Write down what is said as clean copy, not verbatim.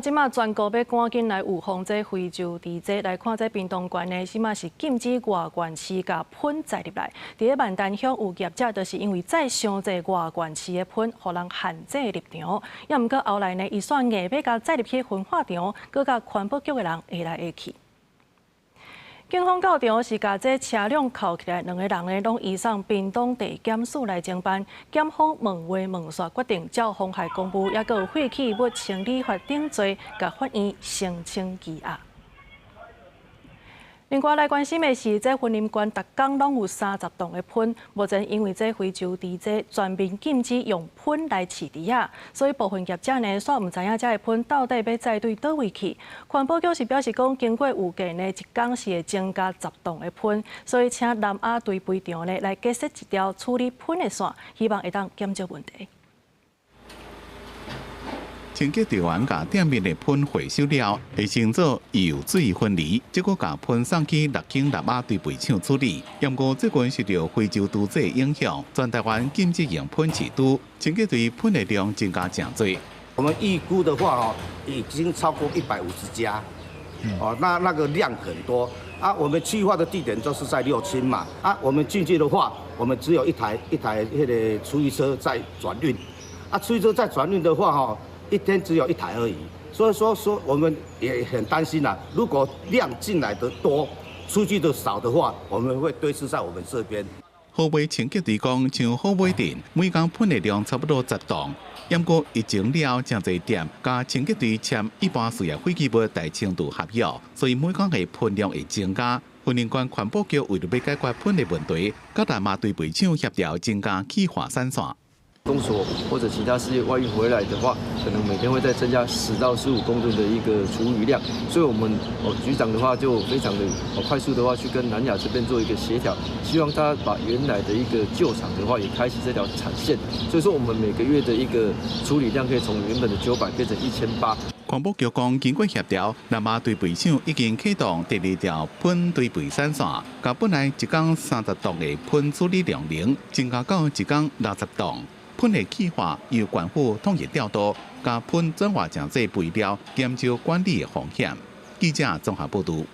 這馬全國欲趕緊來預防這非洲豬災，來看這屏東縣呢，這馬是禁止外縣市共噴載入來。佇咧萬丹鄉有業者就是因為載傷濟外縣市的噴，予人限制入場。也毋過後來呢，伊煞硬欲共載入去焚化場，閣共環保局的人下來下去。警方到場是共這車輛扣起來，兩个人呢攏移送屏東地檢署來偵辦。檢方問話問煞，決定照妨害公務，抑閣有廢棄物清理法等罪，共法院申請羈押。另外來關心的是，這雲林縣逐工攏有30噸的噴，目前因為這非洲豬災全面禁止用噴來飼豬仔，所以部分業者呢，煞毋知影這个噴到底欲載對佗位去。環保局是表示講，經過預計呢，一工是會增加十噸的噴，所以請南亞堆肥場呢來加設一條處理噴的線，希望會當減少問題。清潔隊員共店面的噴回收了，會先做油水分離，這閣共噴送去六輕南亞堆肥廠處理。毋過最近受著非洲豬災影響，全台灣禁止用噴飼豬，清潔隊噴的量增加誠濟。我們預估的話，哦，已經超過150家，哦，那個量很多。啊，我們氣化的地點就是在六輕嘛。啊，我們進去的話，我們只有一台一台彼个廚餘車在轉運。啊，廚餘車在轉運的話，吼，一天只有一台而已，所以說我們也很擔心啦。如果量進來的多，出去的少的話，我們會堆積在我們這邊。好尾清潔隊講，像虎尾鎮每工噴的量差不多十噸，毋過疫情了後，誠濟店佮清潔隊簽一般事業廢棄物大清除合約，所以每工的噴量會增加。雲林縣環保局為著欲解決噴的問題，佮南亞堆肥廠協調增加氣化產線。公所或者其他事業外運回來的話，可能每天會再增加10到15公噸的一個廚餘量，所以我們哦局長的話就非常的快速的話去跟南亞這邊做一個協調，希望他把原來的一個舊廠的話也開啟這條產線，所以說我們每個月的一個處理量可以從原本的900變成1800。環保局講，經過協調，南亞堆肥廠已經啟動第二條噴堆肥產線，共本來一工30噸的噴處理量能，增加到一工60噸。噴的氣化由縣府統一調度，共噴轉化成做肥料，減少管理的風險。記者綜合報導。